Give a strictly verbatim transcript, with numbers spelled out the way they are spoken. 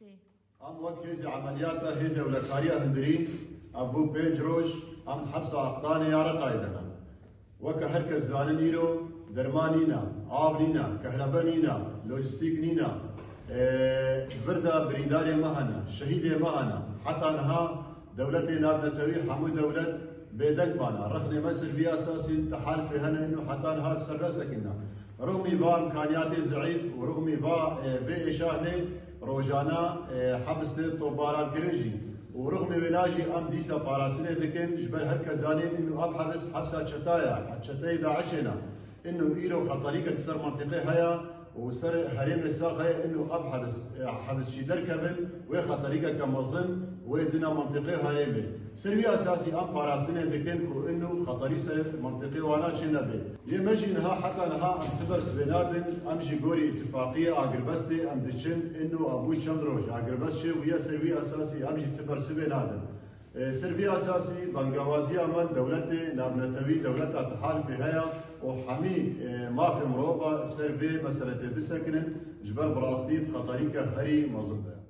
Em wek hêzê emeliyata hêzê ewlekariya hundirî, ev bû pênc roj, em di hepsa Aqdanê ya Reqayê de ne. Weke her kes zanin îro derman nîne, av nîne, kehrebe nîne, lojistîk nîne. Ê, vir de birîndarê me hene, şehîdê me hene. Heta niha dewletê navnetewî hemû dewlet bêdeng mane. Rexnê me ser vî esasî tehalifê hene û heta niha li ser nesekine. Rûmî va îmkaniyatê zeîf û rûmî va, e, vê êşahnê rojane, e, hebis tê topbaran kirin jî. Û rûmî wêna jî em dîsa parastinê dikin, ji ber her kes zanî û ev hebis hepsa çeta ye, çeteyê DAIŞê ne. Ino îro xeterîke li ser mentiqê heye û ser herêmê sax heye, ino ev hebis, e, hebis jî derkevin, wê xeterîkeke mezin wê dina mentiqê herêmê. Ser wî esasî em parastinê dikin ku ino xeterî ser mentiqê wana çê nebe. Yê me jî niha heta niha em ti bersivê nadin, em jî gorî îtifaqiyê agirbestê em diçin, ino ev bû çend roj agirbest çêbûye, ser wî esasî em jî ti bersivê nadin. E, ser vî esasî bangewaziya me dewletê navnetewî, dewleta tehalifê heye û hemî, e, mafê mirova ser vê meseletê bisekinin, ji ber bi rastî xeterîke herî mezin be.